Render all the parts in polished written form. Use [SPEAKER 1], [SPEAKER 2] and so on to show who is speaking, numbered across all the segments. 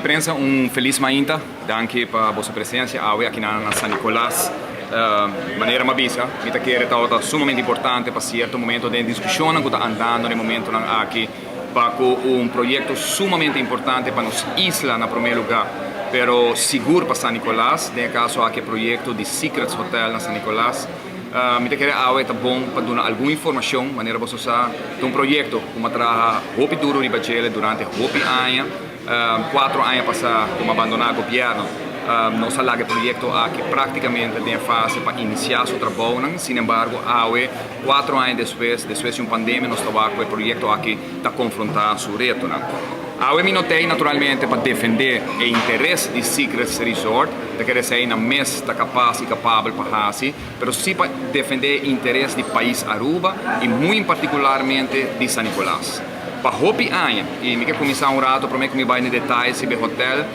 [SPEAKER 1] Amigonan di prensa, un feliz mainta. Danki pa boso presencia awe aki na San Nicolas. Manera mi a bisa, mi ta kere ta sumamente importante pa cierto momento den discusion cu ta andando na momentonan aki pa cu un proyecto sumamente importante pa nos isla na prome lugar, pero sigur pa San Nicolas, den caso aki proyecto di Secrets Hotel na San Nicolas. Mi ta kere awe ta bon pa duna algun informacion. Manera boso sa, un proyecto cu m'a traha hopi duro riba dje durante hopi aña, 4 aña pasa cu m'a abandona gobierno. Nos a laga e proyecto aki practicamente den fase pa inicia su trabou. Sin embargo, awe, 4 aña despues, despues di un pandemia, nos ta cu e proyecto aki ta confronta su reto. Awe mi no t'ey naturalmente pa defende e interes di Secrets Resort, di cu esey nan mes ta capas y capabel pa haci, pero si pa defende interes di pais Aruba y muy particularmente di San Nicolas. Pa hopi aña, y mi kier cuminsa un rato, pa mi bay den detaye di hotel,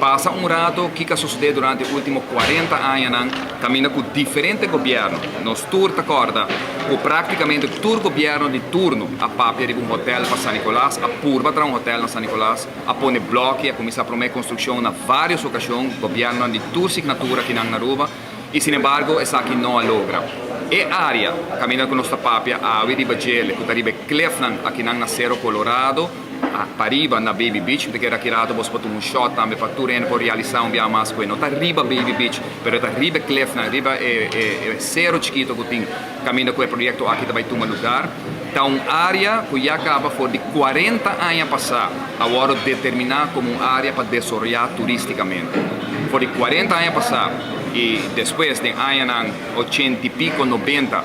[SPEAKER 1] pasa un rato kico a sucede durante e ultimo 40 aña, caminda cu diferente gobierno, nos tur ta corda, cu practicamente tur gobierno di turno a papia di un hotel pa San Nicolas, a purba un hotel na San Nicolas, a pone bloki, a cuminsa prome construccion na varios ocasion, gobierno di tur signatura aki na Aruba, y sin embargo esaki no a logra. E area, caminda cu nos ta papia, awe riba dje, cu ta riba cliffnan aki na Cero Colorado, pariba na Baby Beach, cu aki rato bo por un shot tambe pa tur por realisa un biaha mas cu no ta riba Baby Beach, pero ta riba cliffnan, riba e cero chikito cu tin caminda cu e proyecto aki tambe tuma lugar. Ta un area cu ya caba for di 40 aña pasa, awor determina como un area pa desaroya turisticamente. For di 40 aña pasa y despues di aña 80 y pico, 90,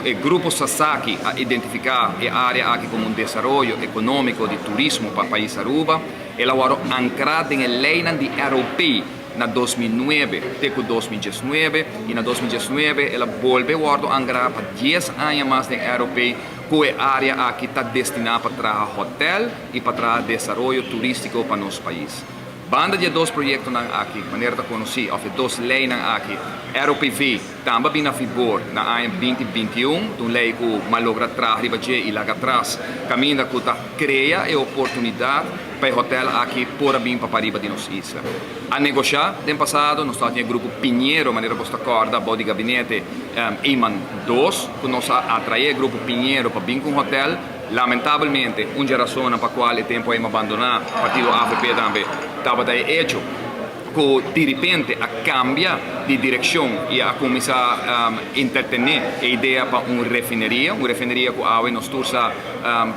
[SPEAKER 1] e grupo Sasaki a identifica e area aki como un desaroyo economico di turismo pa pais Aruba. El a wordo ancra den ley di ROP na 2009 te 2019 y na 2019 el a bolbe wordo ancra pa 10 aña mas den ROP cu e area aki ta destina pa traha hotel y pa traha desaroyo turistico pa nos pais. Banda di dos proyectonan aki, manera ta conoci, of dos leynan aki, ROPV, tambe a bin na vigor na aña 2021, un ley cu m'a logra traha riba dje y laga atras, caminda cu ta crea e oportunidad pa e hotel aki por a bin pa pariba di nos isla. A negocia den pasado, nos tabatin grupo Piñero, manera boso ta corda, di gabinete Eman 2, cu nos a atrae grupo Piñero pa bin cu un hotel. Lamentablemente, un rason pa cual e tempo a abandona partido AVP tambe, tabata e hecho cu di repente a cambia di direccion y a cuminsa entretene e idea pa un refineria cu awe nos tur sa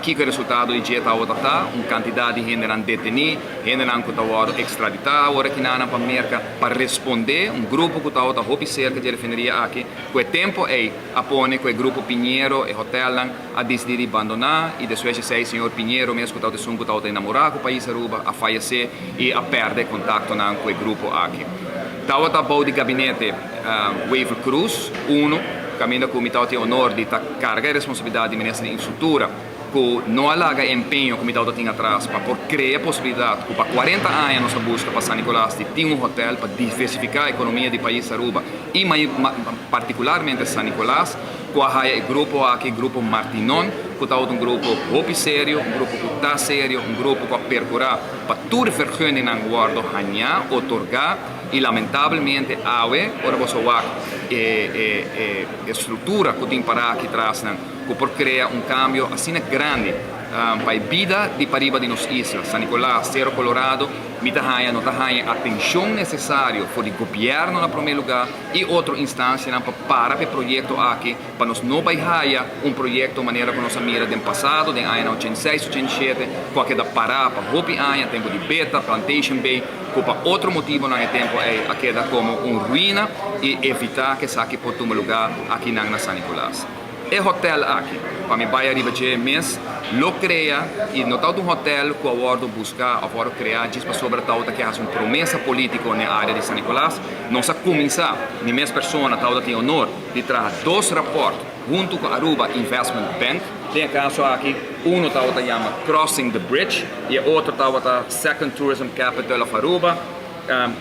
[SPEAKER 1] kico e resultado di dje ta, un cantidad di hende deteni, hende cu ta extradita awor aki pa Merca pa responde, un grupo cu ta hopi cerca di e refineria aki, cu e tempo ey a pone cu e grupo Piñero e hotel a dicidi di abandona y despues e señor Piñero mes cu ta esun cu ta enamora cu pais Aruba a fayece y a perde contacto cu e grupo aki. Tabata bou di gabinete Wever Croes, uno, caminda cu mi tin honor di carga e responsabilidad di minister di infrastructura, cu no a laga empeño cu mi tin atras pa por crea posibilidad cu pa 40 aña nos a busca pa San Nicolas di tin un hotel pa diversifica e economia di pais Aruba y particularmente San Nicolas, cu e grupo aki, grupo Martinon, cu ta un grupo hopi serio, un grupo cu ta serio, un grupo cu a percura pa tur vergunning wordo haya, otorga y lamentablemente awe, ora bo wak e structura cu tin para aki atras, cu por crea un cambio asina grandi pa bida di pariba di nos isla, San Nicolas, Cerro Colorado, mi ta haya, no ta haya atencion necesario for di gobierno na prome lugar y otro instancia pa para e proyecto aki, pa nos no bay haya un proyecto manera cu nos a mira den pasado, den aña 86, 87, cu a keda para pa hopi aña, tempo di Beta, Plantation Bay, cu pa otro motibo na tempo ey a keda como un ruina y evita cu esaki por tuma lugar aki na San Nicolas. E hotel aki, pa mi bay ariba dje mes, lo crea y no ta un hotel cu a wordo busca of wordo crea djis pasobra ta cu un promesa politico na area di San Nicolas. Nos a cuminsa, mi mes persona tin honor di traha dos rapport hunto cu Aruba Investment Bank. Den e caso aki, uno ta yama Crossing the Bridge y otro ta Second Tourism Capital of Aruba,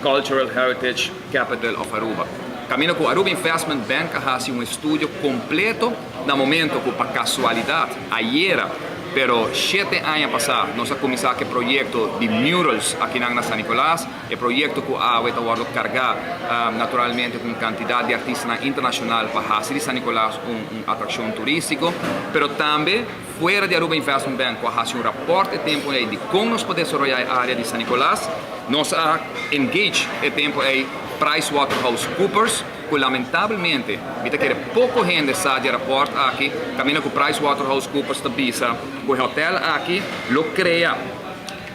[SPEAKER 1] Cultural Heritage Capital of Aruba. Caminda cu Aruba Investment Bank a haci un estudio completo na momento cu pa casualidad, ayera, Pero 7 aña pasa nos a cuminsa cu e proyecto di murals aki na San Nicolas, e proyecto cu awe ta wordo carga naturalmente cu cantidad di artista internacional pa haci di San Nicolas un atraccion turistico, pero tambe fuera di Aruba Investment Bank, cu a haci un rapport e tempo ey di con nos por desaroya e area di San Nicolas, nos a engage e tempo ey PricewaterhouseCoopers, cu lamentablemente, mi ta kere poco hende sa di e rapport aki, caminda cu PricewaterhouseCoopers ta bisa cu e hotel aki lo crea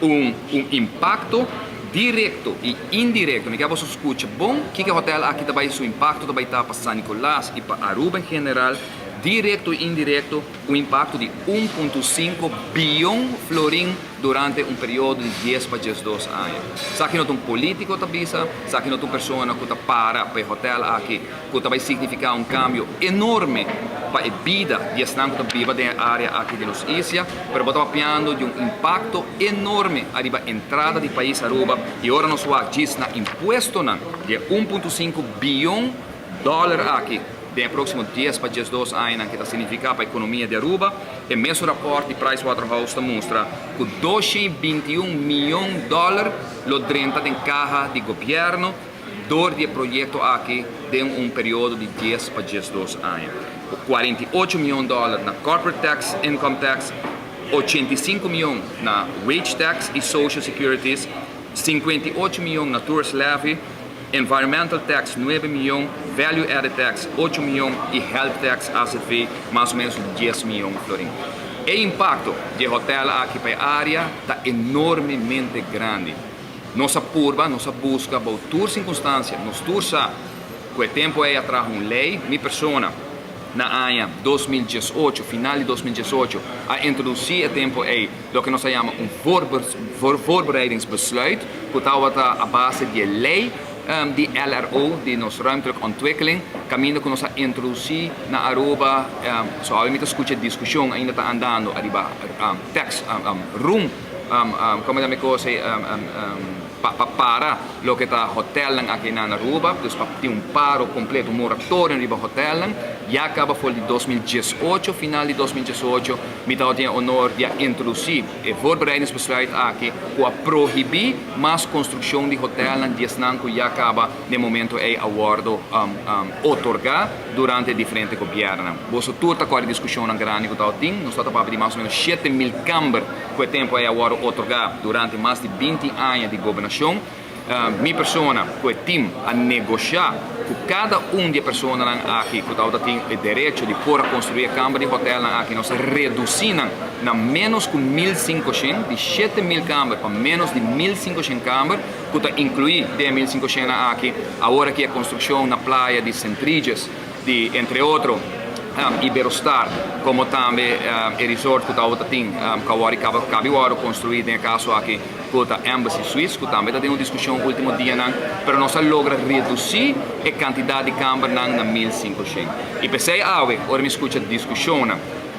[SPEAKER 1] un impacto directo y indirecto. Mi kier bo scucha bon, cu e hotel aki tambe su impacto tambe ta pa San Nicolas y pa Aruba en general, directo y indirecto, un impacto di 1.5 biyon florin durante un periodo di 10 pa 12 aña. Esaki no ta un politico ta bisa, esaki no ta un persona cu ta para pa e hotel aki, cu tambe significa un cambio enorme pa e bida di esnan cu ta biba den e area aki di nos isla, pero ta papiando di un impacto enorme ariba entrada di pais Aruba y ora nos wak na impuesto di 1.5 biyon dollar aki den proximo 10 pa 12 aña, cu ta significa pa e economia di Aruba. E mesun rapport di Pricewaterhouse ta mustra cu 221 miyon di dollar lo drenta den caha di gobierno door di e proyecto aki den un periodo di 10 pa 12 aña. 48 miyon di dollar na corporate tax, income tax, 85 miyon na wage tax y social securities, 58 miyon na tourist levy, environmental tax 9 miyon, value added tax 8 miyon y health tax AZV mas o menos 10 miyon florin. E impacto di e hotel aki pa e area ta enormemente grandi. Nos a purba, nos a busca, tur circunstancia, nos tur sa cu e tempo ey a traha un ley, mi persona, na aña 2018, final di 2018, a introduci e tempo ey loke nos ta yama un voorbereidingsbesluit, cu tabata a base di ley di LRO, di nos ruimtelijke ontwikkeling, caminda cu nos a introduci na Aruba, so mi ta scucha discusion ainda ta andando ariba tax room, con ta cos pa para loke ta hotel aki na Aruba, dus pa tin un paro completo, un moratorio riba hotel. Ya caba for di 2018, final di 2018, mi tin e honor di introduci e voorbereidingsbesluit aki, cu a prohibi mas construccion di hotel di esnan cu ya caba na momento ey a wordo otorga durante diferente gobierno. Boso tur ta core discusion grandi cu tin, nos ta papia di mas o menos 7 mil camber cu e tempo ey a wordo otorga durante mas di 20 aña di gobernacion. Mi persona cu e team a negocia cu cada un di e personanan aki cu tin e derecho di por construi camber di hotel aki, nos a reduci na menos cu 1.500, di 7.000 camber pa menos di 1.500 camber, cu ta inclui di 1.500 aki awor aki e construccion na Playa di St. Regis, di entre otro Iberostar, como tambe e resort cu ta tin cu awor caba awor construi den caso aki cu ta Embassy Suites, cu tambe tin un discusion ultimo dianan, pero nos a logra reduci e cantidad di camber na 1.500. Y p'esey awe, ora mi scucha discusion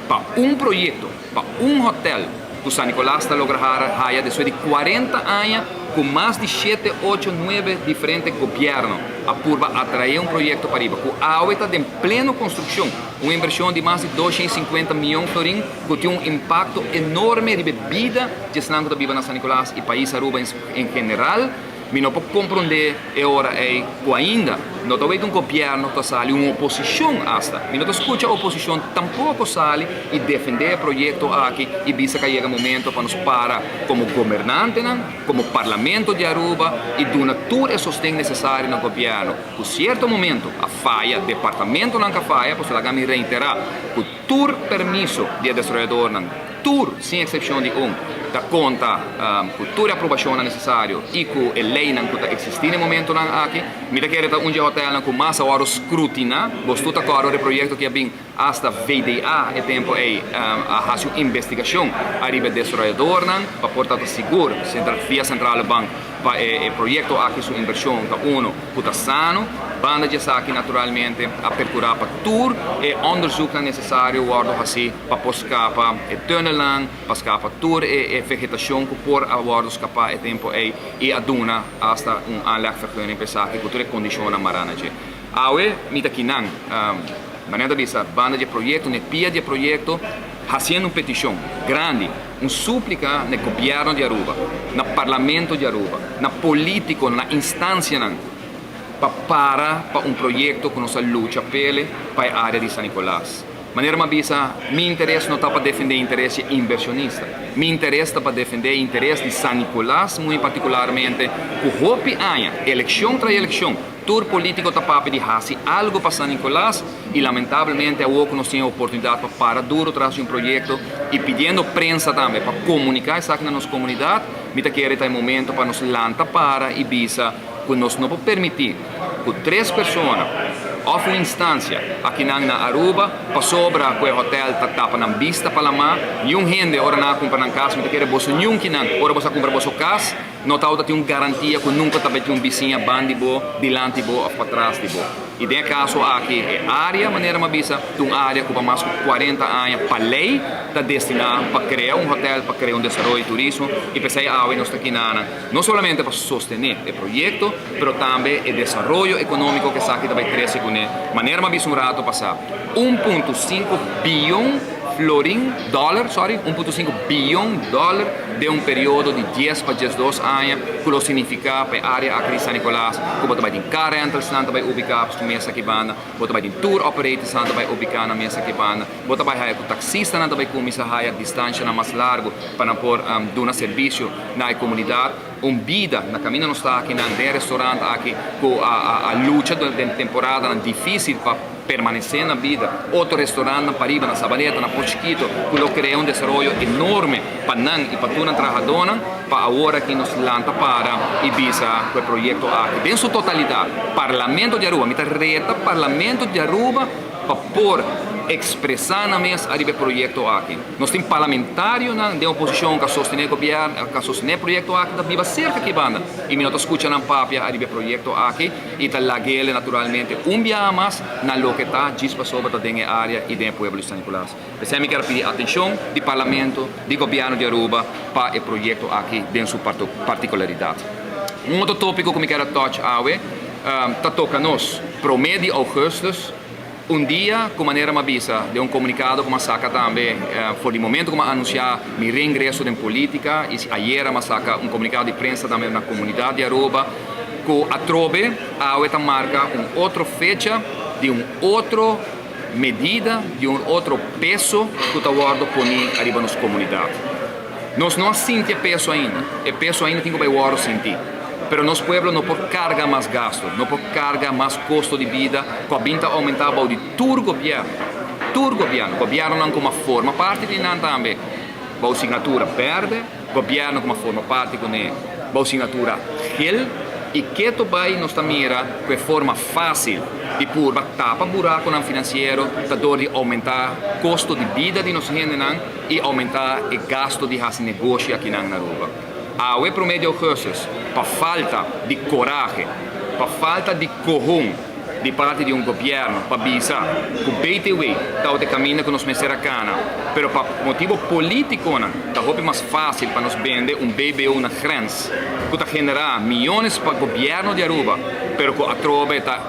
[SPEAKER 1] pa un proyecto, pa un hotel, cu San Nicolas ta logra haya despues di 40 aña, cu mas di 7, 8, 9 diferente gobierno a purba atrae un proyecto pa ariba, cu awe ta den pleno construccion, un inversion di mas di 250 miyon florin, cu tin un impacto enorme di bida di esnan cu ta biba na San Nicolas y pais Aruba en general. Mi no por comprende e ora ey cu ainda no ta un gobierno ta sali, un oposicion hasta. Mi no ta scucha oposicion tampoco sali y defende e proyecto aki y bisa cu yega momento pa nos para como gobernante, como parlamento di Aruba y duna tur e sosten necesario na gobierno. Na cierto momento a faya, departamento nan a faya, pues laga mi reitera, cu tur permiso di desaroyador, tur, sin excepcion di un, ta conta cu tur aprobacion necesario y cu e ley cu ta existi na e momento aki. Mi ta kere ta un hotel cu mas awor scrutina, bo ta corda e proyecto cu a bin hasta VDA e tempo ey a haci un investigacion ariba desaroyador pa por ta sigur central, via Centrale Bank, pa e proyecto aki su inversion ta uno cu ta sano. Banda di esaki, naturalmente, a percura pa tur e onderzoek necesario wordo haci pa por scapa e tunnel, pa scapa tur e vegetacion cu por a wordo scapa e tempo ey y a duna hasta un aanlegvergunning pa esaki cu tur e condicion mara na dje. Awe mi ta akinan, manera bisa, banda di proyecto, ne pia di proyecto. Haciendo un peticion grandi, un suplica na gobierno di Aruba, na Parlamento di Aruba, na politico, na instancianan, pa para pa un proyecto cu nos a lucha p'e pa e area di San Nicolas. Manera mi a bisa, mi interes no ta pa defende interes di inversionista. Mi interes ta pa defende interes di San Nicolas, muy particularmente, cu hopi aña, eleccion tras eleccion, tur politico ta papia di haci algo pa San Nicolas y lamentablemente awor nos tin e oportunidad pa para duro tras di un proyecto y pidiendo prensa tambe pa comunica esaki na nos comunidad, mi ta kere ta e momento pa nos lanta para y bisa cu nos no por permiti cu tres persona of un instancia aki na Aruba pasobra cu e hotel ta tapa nan bista pa lama. Niun hende, ora nan cumpra nan cas, mi ta kere boso niun kinan, ora boso cumpra boso cas, no ta tin un garantia cu nunca ta un bisiña banda di bo, dilanti bo of patras di bo. Y den caso aki, e area, manera mi a bisa, un area cu mas di 40 aña pa ley ta destina pa crea un hotel, pa crea un desaroyo di turismo, y p'esey awe nos ta aki no solamente pa sostene e proyecto, pero tambe e desaroyo economico cu esaki tambe ta crece cu ne. Manera mi a bisa un rato pasa, 1.5 biyon florin, dollar, sorry, 1.5 biyon dollar den un periodo di 10 pa 12 aña, cu ta significa pa e area aki di San Nicolas, cu bo ta bay tin car rentals nan bay ubica su mes aki banda, bo ta bay tin tour operators nan bay ubica na mes aki banda, bo ta bay haya cu taxista nan bay cuminsa haya distancia mas largo pa nan por duna servicio na comunidad. Un bida na caminda nos ta aki na restaurant aki cu a lucha den temporada dificil pa permanece na bida. Otro restaurant na pariba, na Sabaleta, na Pos Chiquito, cu lo crea un desaroyo enorme pa nan y pa tur trahadornan, pa awor aki nos lanta para y bisa e proyecto aki. Den su totalidad, Parlamento di Aruba, mi ta reta Parlamento di Aruba pa por expresa nan mes ariba e proyecto aki. Nos tin parlamentarionan di oposicion cu sostene gobierno, cu sostene e proyecto aki, ta biba cerca aki banda. Y mi no ta scucha nan papia ariba e proyecto aki y ta lag'ele naturalmente un biaha mas na loke ta djis pasobra ta den area y den pueblo di San Nicolas. P'esey mi kier pidi atencion di Parlamento, di gobierno di Aruba pa e proyecto aki den su particularidad. Un otro topico cu mi kier touch awe, ta toca nos 1 di augustus, un dia, cu manera mi a bisa, den un comunicado cu mi a saca tambe, for di momento cu mi a anuncia mi reingreso den politica, y ayera mi a saca un comunicado di prensa tambe na comunidad di Aruba, cu atrobe awe ta marca un otro fecha di un otro medida, di un otro peso cu ta wordo poni ariba nos comunidad. Nos no a sinti e peso ainda, e peso ainda tin cu bay wordo sinti. Pero nos pueblo no por carga mas gasto, no por carga mas costo di bida, cu a bin ta aumenta di tur gobierno. Tur gobierno, gobiernonan cu a forma parti di nan tambe, bou signatura berde, gobierno cu a forma parti cu ne, bou signatura geel, y keto bay nos ta mira cu e forma facil di purba tapa buraconan financiero, ta door di aumenta costo di bida di nos hendenan y aumenta e gasto di haci negoshi aki na Aruba. Awe 1 di augustus, pa falta di corahe, pa falta di cohon di parti di un gobierno, pa bisa cu BTW ta e caminda cu nos mester a cana, pero pa motibo politico nan, ta hopi mas facil pa nos bende un BBO na grens, cu ta genera miyones pa gobierno di Aruba, pero cu atrobe ta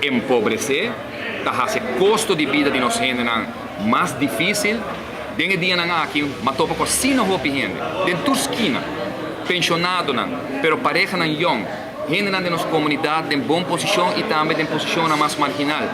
[SPEAKER 1] empobrece, ta haci costo di bida di nos hendenan mas dificil. Den e dianan aki, m'a topa cu asina hopi hende, den tur skina, pensionadonan, pero parehanan jong, hendenan den nos comunidad den bon posicion y tambe den posicion mas marginal,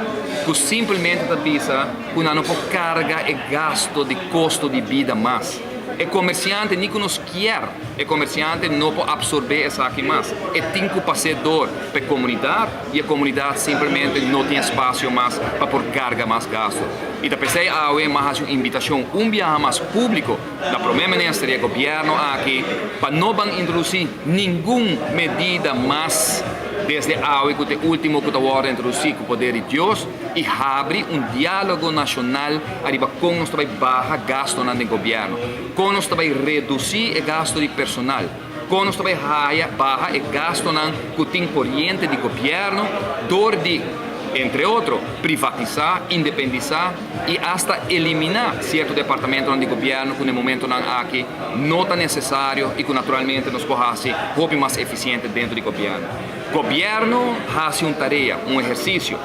[SPEAKER 1] cu simplemente ta bisa cu nan no por carga e gasto di costo di bida mas. E comerciante ni cu nos kier, e comerciante no por absorbe esaki mas. E tin cu pasa door pa e comunidad y e comunidad simplemente no tin espacio mas pa por carga mas gasto. Y ta p'esey awe m'a haci un invitacion un biaha mas publico na prome minister y gobierno aki pa no ban introduci ningun medida mas desde awe cu e ultimo cu ta wordo introduci cu poder di Dios y habri un dialogo nacional ariba con nos ta bay baha gastonan di gobierno, con nos ta bay reduci e gasto di personal, con nos ta bay baha e gastonan cu tin coriente di gobierno, door di, entre otro, privatisa, independisa y hasta elimina cierto departamento di gobierno cu na e momentonan aki no ta necesario y cu naturalmente nos por haci hopi mas eficiente den di gobierno. Gobierno haci un tarea, un ehercicio.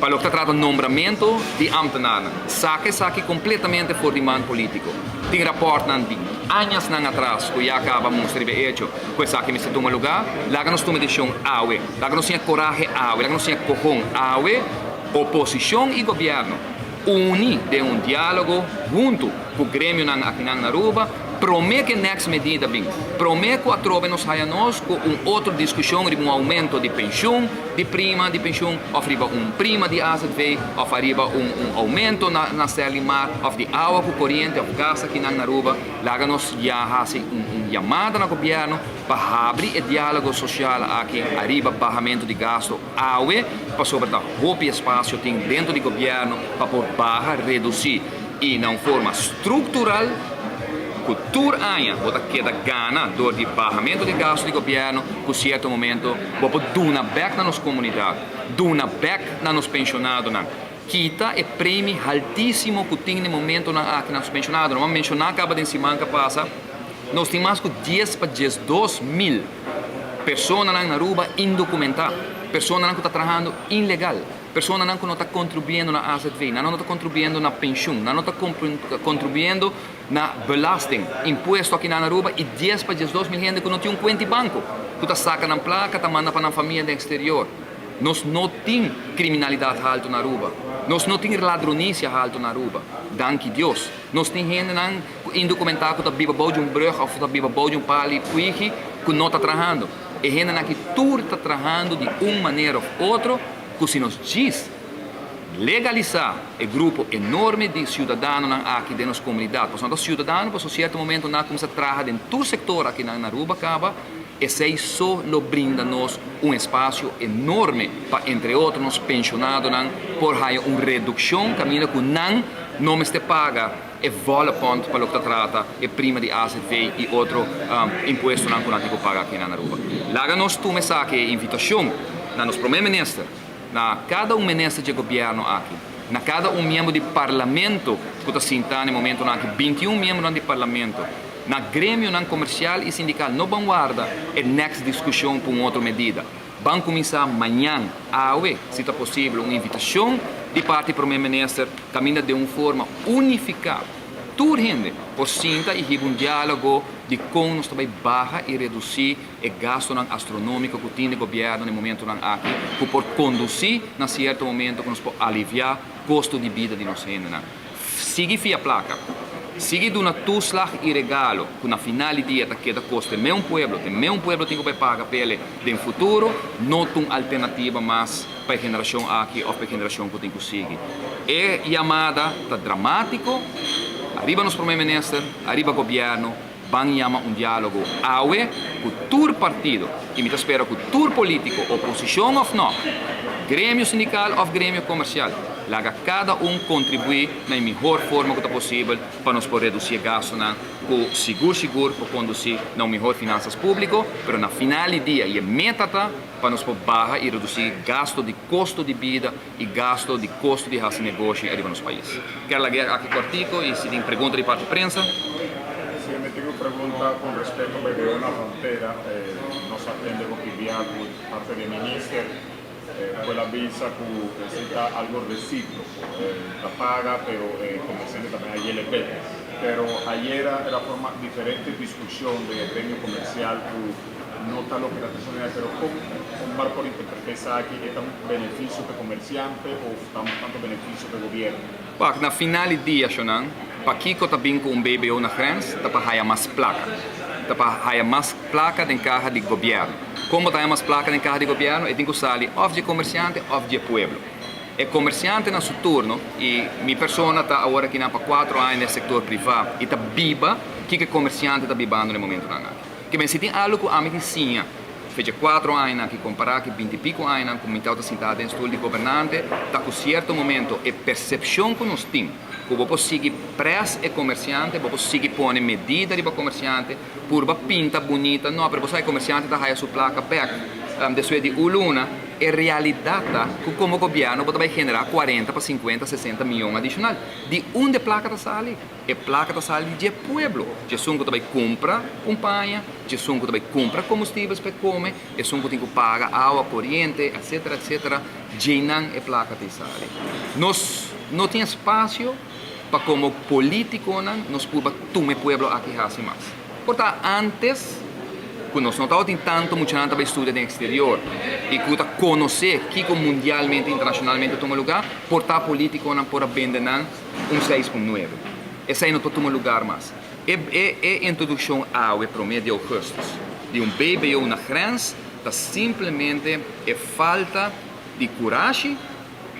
[SPEAKER 1] Pa loke ta trata nombramento di ambtenaren, saca esaki completamente for di man politico. Tin rapportnan di añanan atras cu ya caba a mustra riba hecho cu esaki mester tuma lugar. Laga nos tuma decision awe. Laga nos tin corahe awe, laga nos tin cojon awe, oposicion y gobierno uni den un dialogo hunto cu gremionan aki na Aruba, prome cu next medida bin. Prome cu atrobe nos haya nos cu un otro discusion riba un aumento di pensioen, di prima di pensioen, of riba un prima di AZV, of riba un aumento na Serlimar, of di awa cu coriente, of gas aki na Aruba. Laga nos ya haci un yamada na gobierno pa habri e dialogo social aki riba bahamento di gasto awe, pasobra ta hopi espacio tin den di gobierno pa por baha, reduci y na un forma structural cu tur aña bo ta keda gana door di bahamento di gasto di gobierno, cu cierto momento bo por duna back na nos comunidad, duna back na nos pensionadonan, kita e premio altisimo cu tin na momento na aki na nos pensionadonan. M'a menciona caba den siman cu a pasa, nos tin mas cu 10 pa 12 mil persona na Aruba indocumenta, persona cu ta trahando ilegal, persona cu no ta contribuyendo na AZV, no ta contribuyendo na pensioen, no ta contribuyendo na belasting, impuesto aki na Aruba, y 10 pa 12 mil hende cu no tin un cuenta di banco, cu ta saca nan placa, ta manda pa nan famia den exterior. Nos no tin criminalidad halto na Aruba. Nos no tin ladronicia halto na Aruba. Danki Dios. Nos tin hendenan indocumenta cu ta biba bou di un brug of ta biba bou di un pal'i kwihi cu no ta trahando. E hendenan aki tur ta trahando di un manera of otro, cu si nos djis legalisa e grupo enorme di ciudadanonan aki den nos comunidad. Pasobra ciudadano, pa cierto momento nan cuminsa traha den tur sector aki na Aruba caba, esey so lo brinda nos un espacio enorme pa, entre otro, nos pensionadonan por haya un reduccion caminda cu nan no mester paga e volle pond pa loke ta trata e prima di AZV y otro impuestonan cu nan tin cu paga aki na Aruba. Laga nos tuma esaki invitacion na nos prome minister, na cada un minister di gobierno aki, na cada un miembro di parlamento cu ta sinta na momento aki, 21 miembro di parlamento, na gremionan comercial y sindical, no ban warda e next discusion pa un otro medida. Ban cuminsa mañan, awe, si ta posibel, un invitacion di parti prome minister, caminda di un forma unifica tur hende por sinta y hiba un dialogo di con nos ta bay baha y reduci e gastonan astronomico cu tin gobierno na momentonan aki, cu por conduci na cierto momento cu nos por alivia costo di bida di nos hendenan. Sigui fia placa, sigui duna toeslag y regalo, cu na final di dia ta keda costa mesun pueblo, te mesun pueblo tin cu paga p'e den futuro, no tin alternativa mas pa e generacion aki of pa e generacion cu tin cu sigui. E yamada ta dramatico, ariba nos prome minister, ariba gobierno, ban yama un dialogo awe cu tur partido y mi ta spera cu tur politico, oposicion of no, gremio sindical of gremio comercial, laga cada un contribui na mihor forma cu ta posibel pa nos por reduci gastonan cu sigur sigur por conduci na un mihor finanzas publico, pero na final di dia e meta ta pa nos por baha y reduci gasto di costo di bida y gasto di costo di haci negoshi ariba nos pais. Kier laga aki cortico y si tin pregunta di parti prensa.
[SPEAKER 2] Si, mi tin un pregunta con respecto a BBO na frontera. Nos a tende cu di parti di minister, cu el a bisa cu ta algo reciproco. Ta paga, pero comerciante tambe a ILP. Pero ayera el a forma diferente discusion di gremio comercial cu no ta loke ta pero con Omar por interpreta esaki, ta un beneficio pa comerciante of ta tanto beneficio pa gobierno?
[SPEAKER 1] Pak, na final di dia, shonan, pakico ta bin cu un BBO na grens, ta pa haya mas placa. Ta pa haya mas placa den caha di gobierno. Con ta haya mas placa den caha di gobierno? E tin cu sali of di comerciante of di pueblo. E comerciante na su turno, y mi persona ta awor aki na pa 4 aña den sector priva, y ta biba, kico e comerciante ta bibando na momentonan aki. Kiermen si tin algo cu ami a siña, fecha 4 aña aki compara cu 20 y pico aña cu mi ta sinta den stoel di gobernante, ta cu cierto momento e percepcion cu nos tin, cu bo por sigui press e comerciante, bo por sigui pone medida riba comerciante, purba pinta bunita, no, pero bo sa comerciante ta haya su placa back, despues di un luna. E realidad ta cu como gobierno bo ta bay genera 40 pa 50, 60 miyon adicional. Di unda e placa ta sali? E placa ta sali di e pueblo. Di esun cu ta bay cumpra un paña, di esun cu ta bay cumpra combustibel pa come, esun cu tin cu paga awa, coriente, etc. Etc. Djeinan e placa ta sali. Nos no tin espacio pa como politiconan nos purba tuma e pueblo aki haci mas. Por ta antes, cu nos no tin tanto muchanan ta studia den exterior y cu ta conoce kico mundialmente, internacionalmente tuma lugar, por ta politiconan por a bende nan un 6.9. Esey no ta tuma lugar mas. E introduccion awe prome di augustus di un BBO na grens ta simplemente e falta di curashi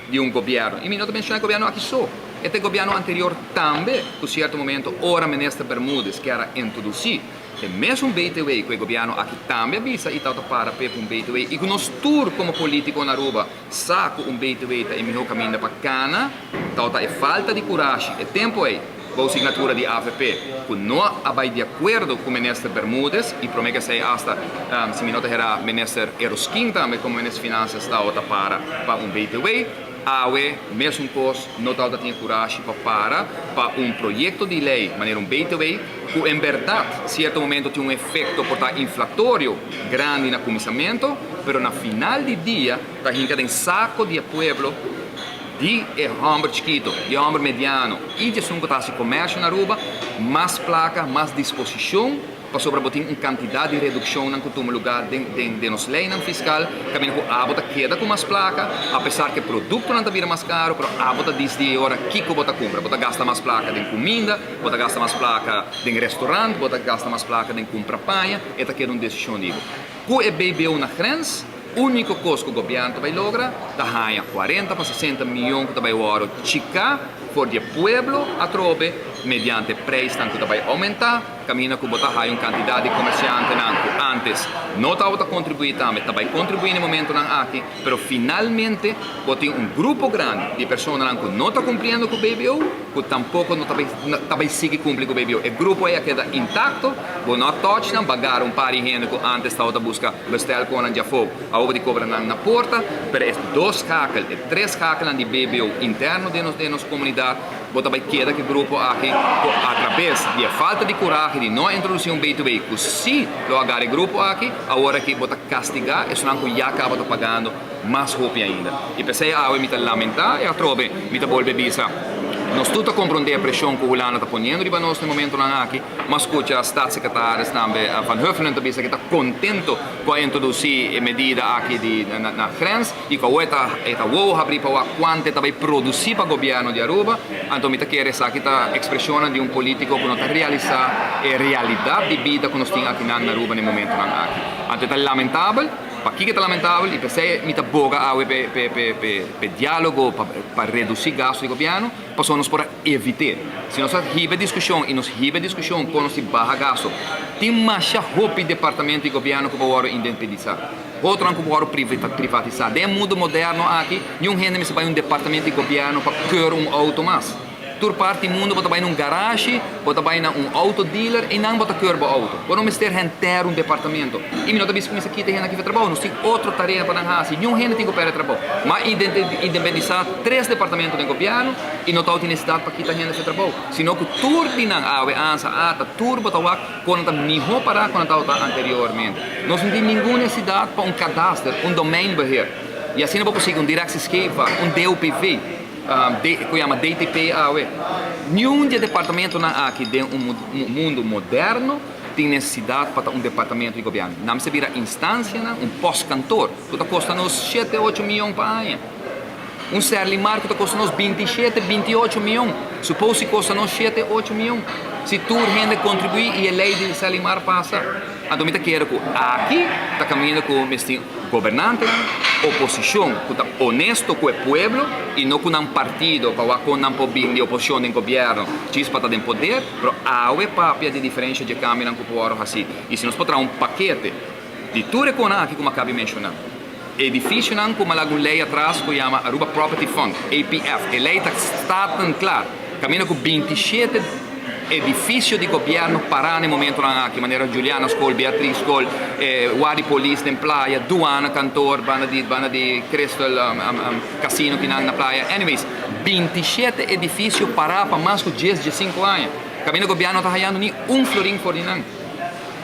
[SPEAKER 1] di un gobierno. Y mi no ta menciona e gobierno aki so. E gobierno anterior tambe, na cierto momento, ora minister Bermudez kier a introduci e mesun BTW cu e gobierno aki tambe a bisa y ta para pa un BTW y cu nos tur como politico na Aruba sa cu un BTW ta e miho caminda pa cana, ta e falta di curashi e tempo ey cu signatura di AVP cu no a bay di acuerdo cu minister Bermudez y prome cu esey hasta si mi no ta minister Eroskin tambe como minister di Finanzas ta para un BTW. Awe mesun cos, no ta tin curashi pa para un proyecto di ley manera un BTW cu en berdad cierto momento tin un efecto por ta inflatorio grandi na cuminsamento, pero na final di dia ta hinca den saco di pueblo, di e homber chikito, di homber mediano y di esun cu ta comercio na Aruba, mas placa, mas disposicion pasobra bo tin un cantidad di reduccion cu tuma lugar den nos ley fiscal, caminda cu abo ta keda cu mas placa, apesar cu e productonan ta bira mas caro, pero abo ta dicidi ora kico bo ta cumpra. Bo ta gasta mas placa den cuminda, bo ta gasta mas placa den restaurant, bo ta gasta mas placa den cumpra paña, e ta keda un decision di bo. Cu e BBO na grens, unico cos cu e gobierno bay logra, ta haya 40 pa 60 miyon cu ta bay wordo chica for di pueblo atrobe mediante prijsnan cu ta bay aumenta, caminda cu bo ta haya un cantidad di comerciantenan cu antes no tabata contribui tambe, ta bay contribui na e momentonan aki, pero finalmente bo tin un grupo grandi di personanan cu no ta cumpliendo cu BBO, cu tampoco no ta bay sigui cumpli cu BBO. E grupo ey a keda intacto, bo no touch nan, b'a gara un par di hende cu antes tabata busca bestel cu nan afo, awor di cobra nan na porta, pero e dos schakel, e tres schakelnan di BBO interno den nos comunidad, bo ta bay keda cu e grupo aki atraves di falta di curashi di no introduci un BTW, cu si lo a gara e grupo aki, awor aki bo ta castiga esnan cu ya caba ta pagando mas hopi ainda. Y p'esey awe mi ta lamenta y atrobe mi ta bolbe bisa: nos tur ta comprende e presion cu Hulanda ta poniendo riba nos na e momentonan aki, mas scucha staatssecretaris tambe Van Huffelen ta bisa cu ta contento cu a introduci e medida aki na grens y cu ta wowo habri pa cuanto ta bay produci pa gobierno di Aruba. Anto mi ta kere esaki ta expresion di un politico cu no ta realisa e realidad di bida cu nos tin aki na Aruba na e momentonan aki. Anto ta lamentabel. Pakico ta lamentabel? Y p'esey mi ta boga awe pe dialogo pa reduci gasto di gobierno, pasobra nos por evita. Si nos hiba discusion y nos hiba discusion cu nos baha gasto, tin mas hopi departamento di gobierno cu por independisa. Otro cu por privatisa. Den mundo moderno aki, ningun hende mester bay un departamento di gobierno pa keur un auto mas. Tur parti mundo bo ta bay na un garage, bo ta bay na un auto dealer y nan bo ta keur bo auto. Bo no mester henter un departamento. Y mi no ta bisa cu kita hende aki trabou, nos tin otro tarea pa nan haci. Ningun hende tin cu perde trabou. Mas independisa tres departamento di gobierno y no tin necesidad pa kita hende di trabou. Sino cu tur di nan awe ansa ata tur bo ta wak con ta miho para con ta anteriormente. Nos no tin ningun necesidad pa un kadaster, un domeinbeheer. Y asina bo consigue un directie scheepvaart, un DOPV, cu yama DTP awe. Ningun di departamentonan aki den un mundo moderno tin necesidad pa un departamento di gobierno. Nan mester bira instancia, un postkantoor, cu ta costa nos 7, 8 miyon pa aña. Un Serlimar cu ta costa nos 27, 28 miyon. Suppose costa nos 7, 8 miyon. Si tur hende contribui y e ley di Serlimar pasa, anto mi ta kere cu aki ta caminda cu mester gobernante, oposicion, cu ta honesto cu e pueblo y no cu un partido pa cu nan por bin di oposicion den gobierno, djis pa ta den poder, pero awe papia di diferencia di cambio cu por asina. Y si nos por un pakete di tur e cosnan aki cu mi a caba di menciona, edificionan cu algun ley atras cu yama Aruba Property Fund, APF. E ley ta staten klaar. Caminda cu 27. Edificio di gobierno para na e momentonan aki, manera Juliana School, Beatriz School, Warda di Polis den Playa, Douane kantoor banda di Crystal Casino kinan na Playa. Anyways, 27 edificio para pa mas cu 10, 15 aña. Caminda gobierno no ta hayando ni un florin for di nan.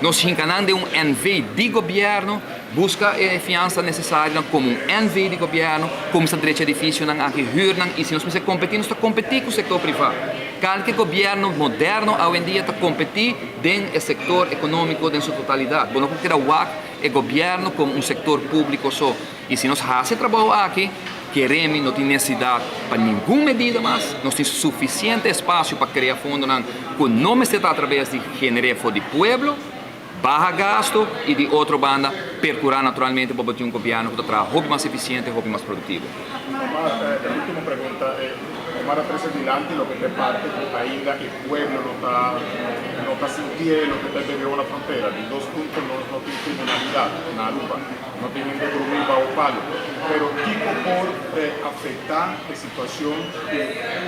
[SPEAKER 1] Nos hinca nan den un NV di gobierno, busca e fiansa necesario como un NV di gobierno, cuminsa drecha edificionan aki, huurnan, y si nos cuminsa competi, nos ta competi cu sector priva. Cualkier gobierno moderno awendia ta competi den e sector economico den su totalidad. Bo no por wak e gobierno como un sector publico so. Y si nos haci e trabou aki, kere mi, no tin necesidad pa ningun medida mas, nos tin suficiente espacio pa crea fondonan cu no mester a traves di genera for di pueblo, baha gasto y di otro banda percura naturalmente pa un gobierno cu ta traha hopi mas eficiente, hopi mas productivo.
[SPEAKER 2] Omar, ultimo pregunta. Omar a trece dilanti loke ta parte cu ainda e pueblo no ta sintiendo loke ta BBO na frontera. Di dos punto, no tin criminalidad na Aruba. No tin hende drumi bao palo. Pero kico por afecta e situacion cu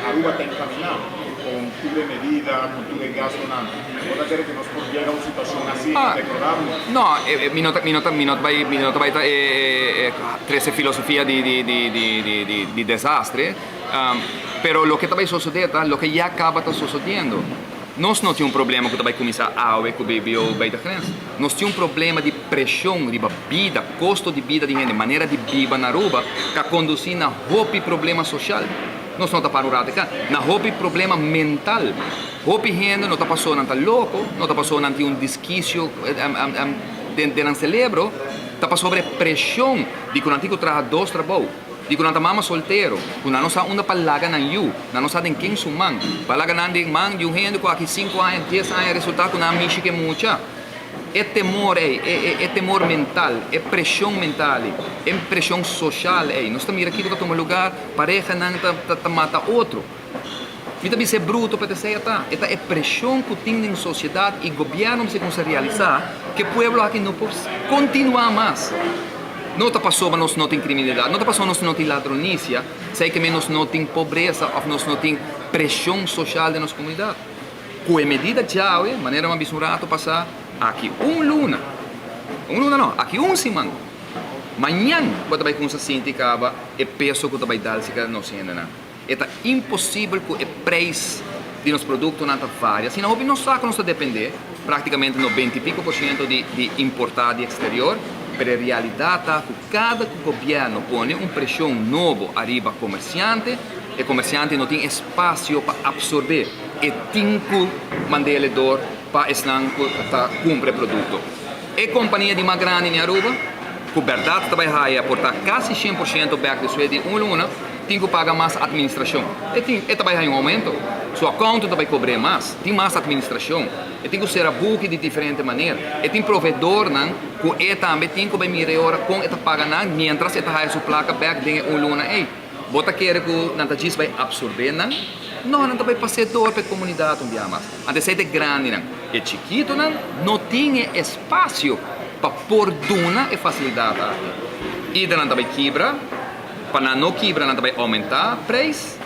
[SPEAKER 2] Aruba ta encamina cu tur medida, cu tur gasto? Bo ta kere cu nos por yega na un situacion asina deplorabel?
[SPEAKER 1] No, mi no ta bay trece filosofia di desastre, pero loke ta bay sucede ta loke ya caba ta sucediendo. Nos no tin un problema cu ta bay cuminsa awe cu BBO bij de grens. Nos tin un problema di presion di bida, costo di bida di hende, manera di biba na Aruba, cu a conduci na hopi problema social. Nos no ta para un rato, na hopi problema mental. Hopi hende no ta paso nan ta loco, no ta paso nan tin un desquicio den cerebro, ta paso sobre presion di cu nan tin cu traha dos trabou, di cu nan ta mama soltero, cu nan no sa unda pa laga nan yiu, nan no sa den ken su man, pa laga nan den man di un hende cu aki 5 aña, 10 aña resulta cu nan mishi cu mucha. E temor, e temor mental, e presion mental, e presion social, nos ta mira aki cu ta tuma luga, parehanan ta mata otro. Mi ta bisa bruto pa esey ta. E ta e presion cu tin den sociedad y gobierno mester cuminsa realisa cu e pueblo aki no por continua mas. No ta paso nos no tin criminalidad, no ta paso nos no tin ladronicia, esey kiermen nos no tin pobresa of nos no tin presion social den nos comunidad. Cu e medida djawe, manera mi a bisa un rato pasa, aki un luna, un luna no, aki un siman, mañan bo ta bay cuminsa sinti caba e peso cu ta bay dal cerca nos hendenan. Ta imposibel cu e prijs di nos productonan ta varia. Asina, hopi nos sa cu nos ta depende practicamente 90 y pico por ciento di importa di exterior, pero e realidad ta cu cada gobierno pone un presion nobo ariba comerciante, e comerciante no tin espacio pa absorbe e tin cu mand'e door pa esnan cu ta cumpra producto. E compania di mas grandi na Aruba, cu berdad ta bay haya por ta casi 100% back despues di un luna, tin cu paga mas administracion. E tin, e ta bay haya un aumento. Su account ta bay cobra mas, tin mas administracion. E tin cu cera buki di diferente manera. E tin proveedornan cu e tambe tin cu bay mira ora con e ta paga nan, mientras e ta haya su placa back den un luna ei. Bo ta kere cu nan ta djis bay absorbe nan? No, nan ta bay pasa door pa e comunidad un dia mas. Anto e grandenan. E chikitonan no tin espacio pa por duna e facilidad aki. Y nan ta bay kibra, pa nan no kibra nan ta bay aumenta prijs,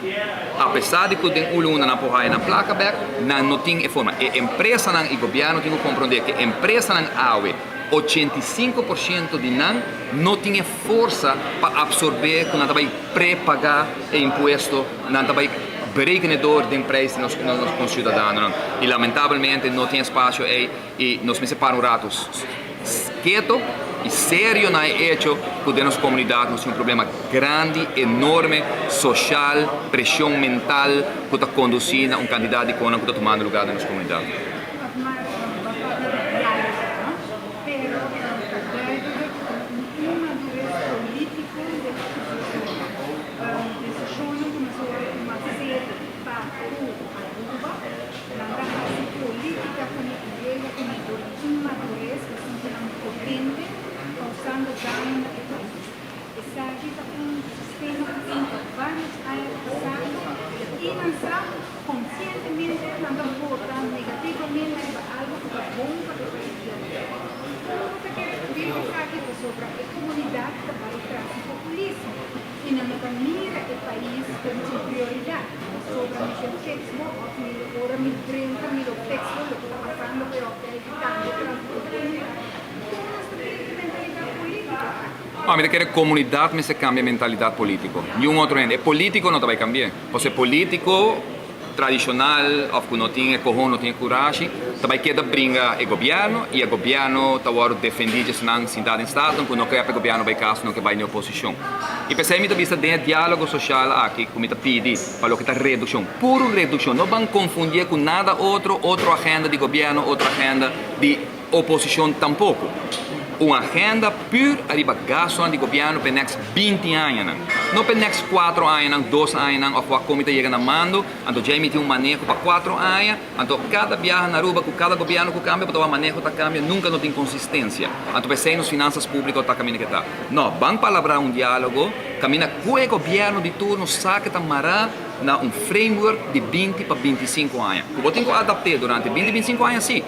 [SPEAKER 1] apesar di cu den un luna nan por haya nan placa back, nan no tin e forma. E empresanan y gobierno tin cu comprende cu empresanan awe, 85% di nan no tin forsa pa absorbe cu nan ta bay prepaga e impuesto, nan ta bay berekenen door den prijs di nos ciudadanonan. Y lamentablemente no tin espacio ey y nos mester para un rato keto y serio na e hecho cu den nos comunidad nos tin un problema grandi, enorme, social, presion mental cu ta conduci na un cantidad di cos cu ta tumando luga den nos comunidad.
[SPEAKER 3] Pero duidelijk un inmadurez politico di oposicion. Decisionnan cu mas pa Aruba, nan ta haci politica cu yega cu inmadurez, sinti potente, causando daño na e pais. Esaki ta un sistema cu tin pa varios aña pasando y nan sa conscientemente nan ta vota negativamente riba algo cu ta bon pa e pais. Con ta kere esaki? Pasobra e comunidad ta bay tras di populismo y nan no ta mira e pais como un prioridad. Pasobra mi ke fix bo of mi ora mi drenta mi lo fix bo loke ta pasando cu e hotel di tambe transporte. Kon nos ta kere e mentalidad politico aki?
[SPEAKER 1] No, mi ta kere comunidad mester cambia mentalidad politico. Niun otro hende. E politico no ta bay cambi'e. Pasobra e politico tradicional of cu no tin e cohon, no tin e curashi, ta bay keda bringa e gobierno y e gobierno ta wordo defendi dje esnan sinta den Staten cu no ke pa e gobierno bay cas, no ke bay den oposicion. Y p'esey mi ta bisa den e dialogo social aki cu mi ta pidi pa loke ta reduccion, puro reduccion, no ban confundi'e cu nada otro, otro agenda di gobierno, otro agenda di oposicion tampoco. Un agenda pur ariba gastonan di gobierno p'e next 20 añanan. No p'e next 4 añanan, 2 añanan of wak con mi ta yega na mando, anto djei mi tin un maneho pa 4 aña, anto cada biaha na Aruba cu cada gobierno cu cambia bo ta wak maneho ta cambia, nunca no tin consistencia. Anto p'esey nos finanzas publico ta caminda ke ta. No, ban palabra un dialogo caminda cu e gobierno di turno sa ke ta mara na un framework di 20 pa 25 aña. Cu bo tin cu adapte durante 20, 25 aña si.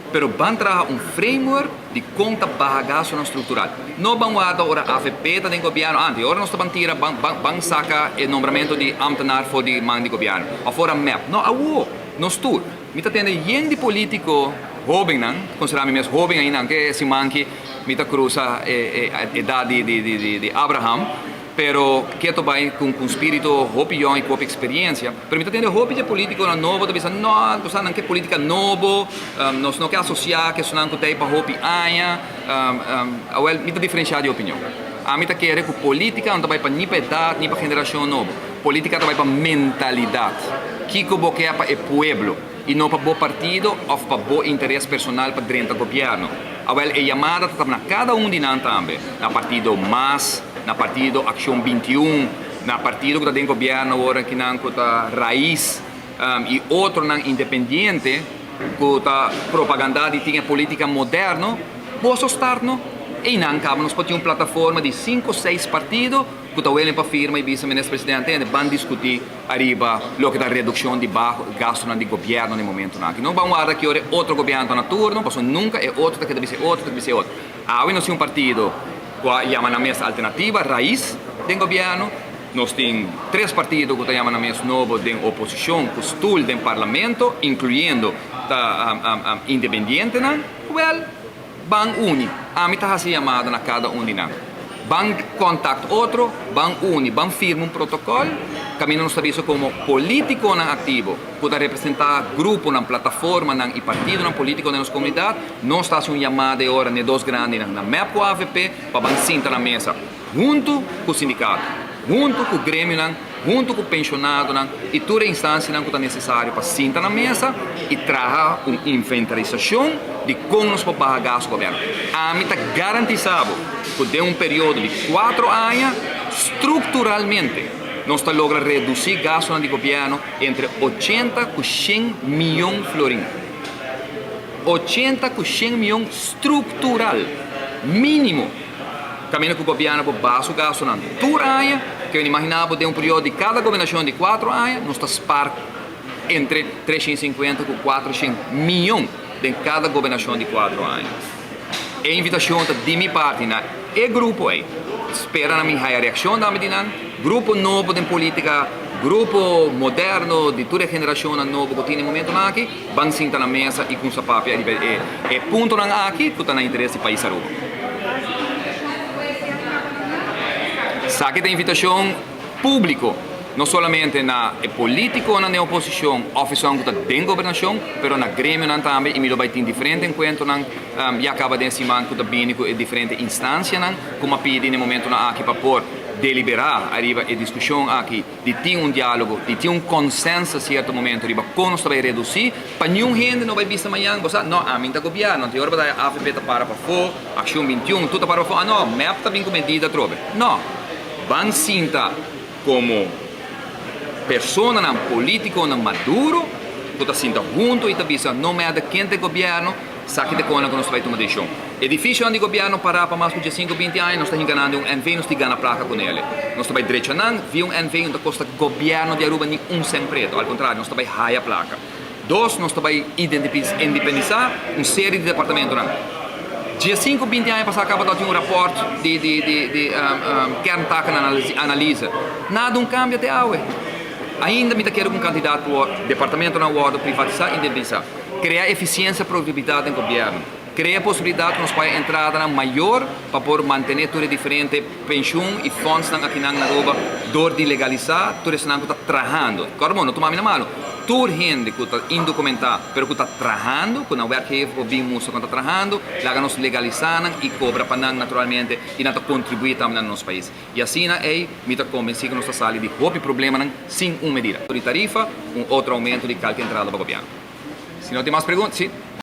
[SPEAKER 1] Pero ban traha un framework di kon ta baha gastonan structural. No ban warda ora avp ta den gobierno, antes ora nos ta ban tira ban ban ban saca e nombramento di ambtenaar for di man di gobierno of ora mep. No, awo nos tur. Mi ta tende yen di politico hobennan, considera mi mes hoben ainda aunke e siman ki mi ta cruza e e edad di di di di Abraham. Pero keto bai cu un spirito hopi yong y cu hopi experiencia. Pero mi ta tende hopi dje politiconan nobo ta bisa, no, bo sa nan ke politica nobo, nos no ke asocia cu esunnan cu ta ey pa hopi aña. Awel, mi ta diferencia di opinion. Ami ta kere cu politica no ta bai pa ni pa edad ni pa generacion nobo. Politica ta bai pa mentalidad. Kico bo ke pa e pueblo y no pa bo partido of pa bo interes personal pa drenta gobierno. Awel, e yamada ta na cada un di nan tambe, na partido mas, na partido Accion 21, na partido cu ta den gobierno awor akinan cu ta Raiz y otronan independiente cu ta propaganda di tin e politica moderno, boso start no. Eynan caba nos por tin un plataforma di cinco seis partido cu ta welen pa firma y bisa Minister Presidente hende ban discuti ariba loke ta reduccion di gastonan di gobierno na e momentonan aki. No ban warda ki ora e otro gobierno ta na turno pasobra nunca e otro ta keda bisa e otro ta bisa e otro. Awe nos tin un partido cu a yama nan mes Alternativa, Raiz, den gobierno. Nos tin tres partido cu ta yama nan mes Nobo den oposicion cu stoel den parlamento, incluyendo ta independientenan. Wel, ban uni. Ami ta haci yamada na cada un di nan. Ban contact otro, ban uni, ban firma un protocol caminda nos ta bisa como politiconan activo cu ta representa gruponan, plataformanan y partidonan politico den nos comunidad. Nos ta hasi un yamada e ora n'e dos grandinan na mep ku avp pa ban sinta na mesa huntu ku sindikato, huntu ku gremionan, huntu ku penshonadonan i tur e instansianan ku ta nesesario pa sinta na mesa i traha un inventarisashon di kon nos por baha gasto gobièrnu. Ami ta garantisa bo ku den un periodo di kuatro aña strukturalmente nos ta logra redusí gastonan di gobièrnu entre 80 ku 100 mion florin. 80 ku 100 mion struktural mínimo kaminda ku gobièrnu por baha su gastunan tur aña. Ke wen imaginá bo den un periodo di kada gobernashon di 4 aña nos ta spar entre 350 ku 400 mion den kada gobernashon di 4 aña. E invitashon ta di mi parti na e grupo ei. Spera na mi haya reakshon tambe di nan. Grupo nobo den polítika, grupo moderno di tur e generashonnan nobo ku tin e momentunan aki. Ban sinta na mesa y cunsa papia riba e e puntonan aki cu ta na interes di pais Aruba. Esaki ta invitacion publico, no solamente na e politiconan den oposicion of esun cu ta den gobernacion, pero na gremionan tambe y mi lo bay tin diferente encuentronan ya caba den siman cu ta bini cu e diferente instancianan cu mi a pidi na e momentonan aki pa por delibera ariba e discusion aki. Di tin un diálogo, di tin un konsenso sierto momento riba kon nos ta bai redusí, pa niun hende no bai bisa mañan, bo sa, no, ami ta gobièrnu, anto e ora bo ta avp ta para pafó, Akshon 21, tur ta para pafó, ah no, mep ta bin ku medida atrobe. No, ban sinta komo personanan polítikonan maduro ku ta sinta huntu i ta bisa no mèda ken ta e gobièrnu, Sa ki ta kona ku nos ta bai tuma desishon. Edifisionan di gobièrnu pará pa mas ku diesinku 20 aña, nos ta hinka nan den un NV, nos tin gana plaka ku nele. Nos ta bai drecha nan via un NV, no ta kosta gobièrnu di Aruba ni un sèn pretu, al kontrario, nos ta bai haya plaka. Dos, nos ta bai independisá un serie di departamentonan. 15, 20 aña pasá kaba tabatin un rapòrt di kerntakenanalyse. Nada no kambia te awe. Ainda mi ta kere ku kantidat di departamentonan a wòrdu privatisá i independisá. Krea efisiensia i produktividat den gobièrnu. Krea posibilidat ku nos paga entrada mayó pa por mantené tur diferente penshun i fondonan aki na Aruba dor di legalisá tur esnan ku ta trahando. Klaro, no tuma mi na malu. Tur hende ku ta indokumentá, pero ku ta trahando, ku nan werkgever por bin mustra ku ta trahando, laga nos legalisá i kobra pa nan naturalmente i nan ta kontribuí tambe na nos pais. I asina ei, mi ta konvensí ku nos ta sali di hopi problemanan sin un medida. Di tarifa, un otro oumento di kualke entrada pa gobièrnu. Si no tin mas pregunta, si.